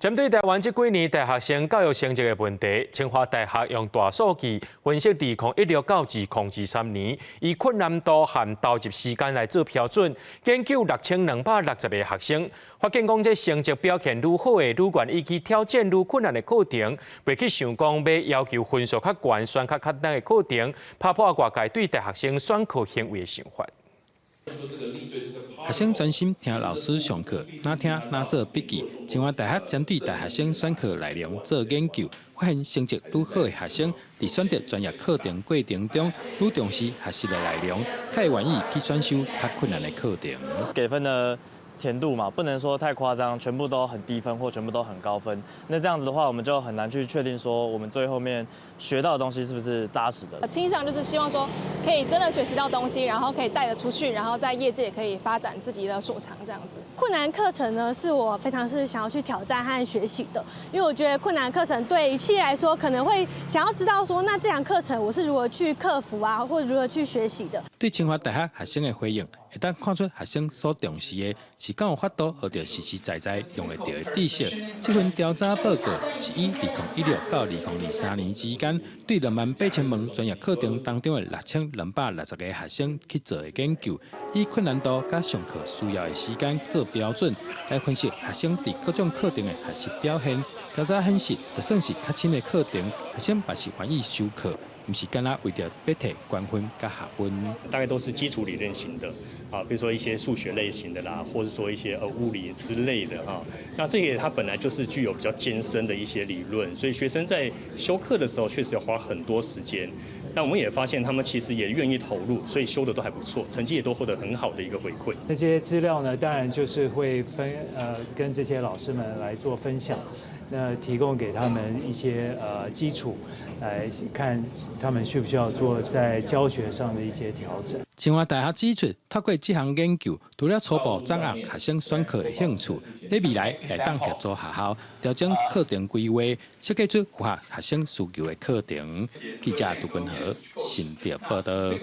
針對台灣這幾年大學生教育成績的問題，清華大學用大數據分析2016到2023年，以困難度和投入時間來做標準，研究6260個學生，發現講這成績表現愈好的，愈願意去挑戰愈困難的課程，袂去想講欲要求分數較懸、選較簡單的課程，拍破外界對大學生選課行為的想法。學生專心聽老師上課，若聽若做筆記。清華大學針對大學生選課內容做研究，發現成績愈好的學生，佇選擇專業課程過程中，愈重視學習的內容，較會願意去選修較困難的課程。給分的甜度嘛，不能說太誇張，全部都很低分或全部都很高分。那這樣子的話，我們就很難去確定說我們最後面學到的東西是不是紮實的。傾向就是希望說可以真的學習到東西，然後可以帶得出去，然後在業界也可以發展自己的所長，這樣子。困難課程呢，是我非常是想要去挑戰和學習的，因為我覺得困難課程對企業來說可能會想要知道說，那這堂課程我是如何去克服啊，或者如何去學習的。對清華大學學生的回應，會當看出學生所重視的是敢有法度學著實實在在用會著的知識。這份調查報告是以2016到2023年之間，對28,000門專業課程當中的6260個學生去做的研究，以困難度佮上課需要的時間做標準，來分析學生佇各種課程的學習表現。調查顯示，就算是較深的課程，學生嘛是願意修課，毋是干焦為著欲提高分佮學分。大概都是基礎理論型的，啊，比如說一些數學類型的啦，或者說一些物理之類的哈。那這個它本來就是具有比較艱深的一些理論，所以學生在修課的時候確實要花很多時間。但我們也發現他們其實也願意投入，所以修的都還不錯，成績也都獲得很好的一個回饋。那些資料呢，當然就是會跟這些老師們來做分享，那提供給他們一些基礎，來看他們需不需要做在教學上的一些調整。清華大學指出，透過這項研究，除了初步掌握學生選課的興趣，佇未來會當協助學校調整課程規劃，設計出符合學生需求的課程。記者杜君和新竹報導。